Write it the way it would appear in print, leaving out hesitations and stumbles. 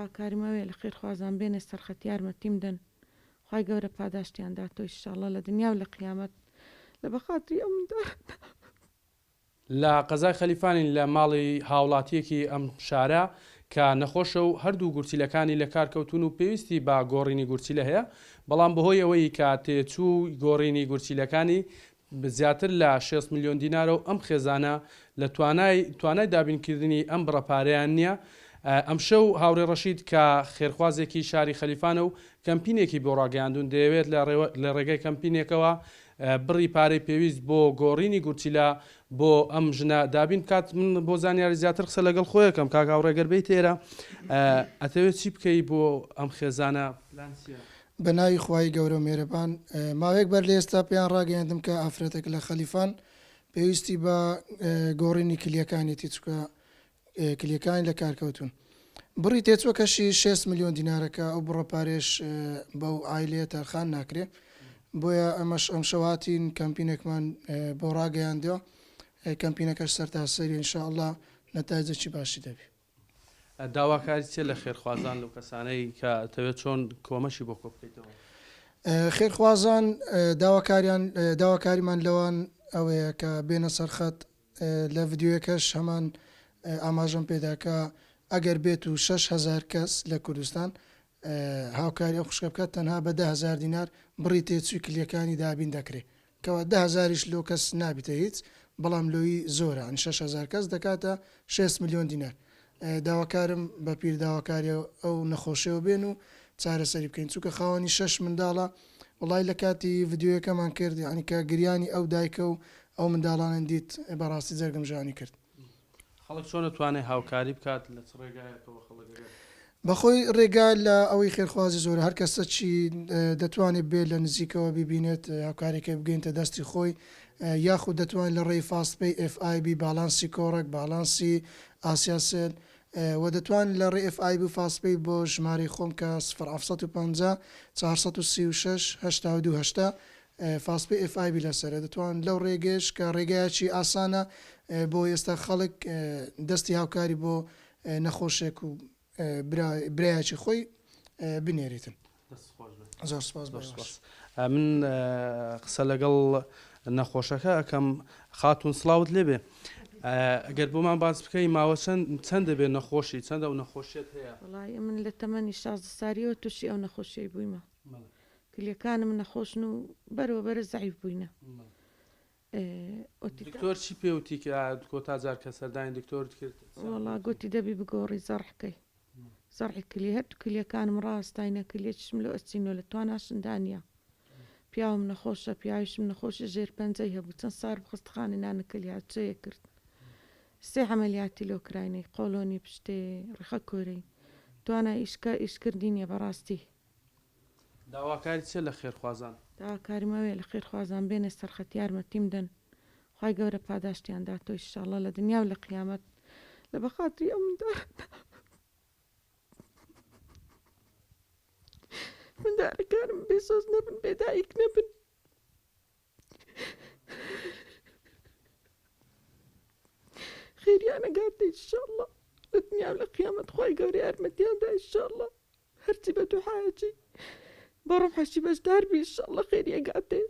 داواکاریم ئەوەیە لە خێرخوازان بێنە سەرخەت یارمەتیم دەن خوای گەورە پاداشتیان داتۆ ئیشاڵڵا لە دنیا و لە قیامەت لە بەخاتری ئەو منداڵانە. لە قەزای خەلیفانین لە ماڵی هاوڵاتییەکی ئەم شارە کە نەخۆشە و هەردوو گورچیلەکانی لەکار کەوتوون و پێویستی بە گۆڕینی گورچیلە هەیە، بەڵام بەهۆی ئەوەی کە تێچووی گۆڕینی گورچیلەکانی زیاتر لە 60 ملیۆن دینارە و ئەم خێزانە لە توانای توانای دابینکردنی ئەم بڕە پارەیان نییە. ئەمشەو هاوڕێ ڕەشید کە خێرخوازێکی شاری خەلیفانە و کەمپینێکی بۆ ڕاگەیاندوون دەیەوێت لە ڕێگەی کەمپینێکەوە بڕی پارەی پێویست بۆ گۆڕینی گورچیلە بۆ ئەم ژنە دابین بکات. من بۆ زانیاری زیاتر قسە لەگەڵ خۆیەکەم کاک هاوڕێ گەر بێیتە ئێرە ئەتەوێت چی بکەی بۆ ئەم خێزانە پلان چیە؟ بە ناوی خوای گەورە و مێرەبان ماوەیەک بەر لە ئێستا پێیان ڕاگەیاندم کە ئافرەتێک لە خەلیفان پێویستی بە گۆڕینی کلیەکانیەتی چونکە کلیەکانی لە کار کەوتوون بڕی تێچووەکەشی 6 ملیۆن دینارە کە ئەو بڕە پارەیەش بەو عایلەیە تەرخان ناکرێ بۆیە ئەمەش ئەمشەو هاتین کەمپینێکمان بۆ ڕاگەیاندوە کەمپینەکەش سەرتاسەری ان شاء اللە نەتایجێکی باشی دەبی. داواکاری چیە لە خێرخوازان لەو کەسانەی کە ئەتەوێت چۆن کۆمەکی بۆ کۆ بکەیتەوە؟ خێرخوازان داواکاریان داواکاریمان لەوان ئەوەیە کە بێنە سەر خەت لە ڤیدیۆیەکەش هەمان ئاماژەم پێدا کە ئەگەر بێت و 6000 کەس لە کوردستان هاوکاری ئەو خوشکە بکات تەنها بە 10000 دینار بڕی تێچووی کلیەکانی دابین دەکرێت کەوا دە هەزاریش لۆ کەس نابیتە هیچ بەڵام لۆیی زۆرە ئەنی 6000 کەس دەکاتە شێست ملیۆن دینار داواکارم بە پیر داواکاری ئەو نەخۆشیەوە بێن و چارەسەری بکەین چونکە خاوەنی شەش منداڵە وەڵای لە کاتی ڤیدیۆیەکەمان کرد یانی کە گریانی ئەو دایکە و ئەو منداڵانەم دیت بەڕاستی جەرگم ژانی کرد. خەڵک چۆن ئەتوانێ هاوکاری بکات لە چ ڕێگایەکەوە خەڵک ئەگەر. بەخۆی ڕێگا لە ئەوەی خێرخوازی زۆرە هەر کەسە چی دەتوانێت بێ لە نزیکەوە بیبینێت هاوکاریەکەی بگەینتە دەستی خۆی یاخود دەتوانێت لە ڕێی فاست پەی ئێف ئای بی باڵانسی کۆڕەک باڵانسی ئاسیاسێل وە دەتوان لە ڕێی ئێف ئای بی و فاست پەی بۆ ژمارەی خۆم کە سفر 750 436 82 80 فاست پەی ئێف ئای بی لەسەرە دەتوان لەو ڕێگەیەش کە ڕێگایەکی ئاسانە بۆ ئێستا خەڵک دەستی هاوکاری بۆ نەخۆشێک و برایەکی خۆی بنێریتن. دەست خۆش بێت. زۆر سپاس بۆ زۆر سپاس. من قسە لەگەڵ نەخۆشەکە ئەکەم خاتون سڵاوت لێبێ ئەگەر بۆمان باس بکەی ماوە چەند چەند دەبێت نەخۆشی چەندە ئەو نەخۆشیت هەیە؟ وەڵایی من لە تەمەنی 16 ساریەوە تووشی ئەو نەخۆشیەی بوویمە کلیەکانم نەخۆشن و بەرەوە بەرە زەعیف بووینە. دکتۆر چی پێ وتی کە کۆتا جار کە سەردانی دکتۆرت کرد؟ وەڵا گوتی دەبی بگۆڕی زەڕحکەی زەڕحی کلی هەردوو کلیەکانم ڕاستاینە کلیەکیشم لۆ ئەچینۆ لە تواناشمدا نییە پیاوم نەخۆشە پیاویشم نەخۆشی ژێر پەنجەی هەبوو چەند سار بوو خەستەخانەی نانە کلیات چێ کرد سێ عەمەلیاتی لۆ کراینەی قۆڵۆنی پشتێ ڕیخە کۆرەی توانای ئیشکە ئیشکردنی نییە بەڕاستی. داواکاری چیە لە خێرخوازان؟ داواکاریم ئەوەیە لە خێرخوازان بێنە سەرخەت یارمەتیم دەن خوای گەورە پاداشتیان داتۆ ئیشاڵڵا لە دنیا و لە قیامەت لە بەخاتری ئەو منداڵانە مندالەکانم بێ سۆز نەبن بێ دایک نەبن. خێریان ئەگاتە ئیشاڵڵا لە دنیا و لە قیامەت خوای گەورە یارمەتیان دا ئیشاڵڵا هەرچی بە دوعایەکی بە ڕۆحەشی بەشدار بی ئیشاڵڵا خێری ئەگاتێ.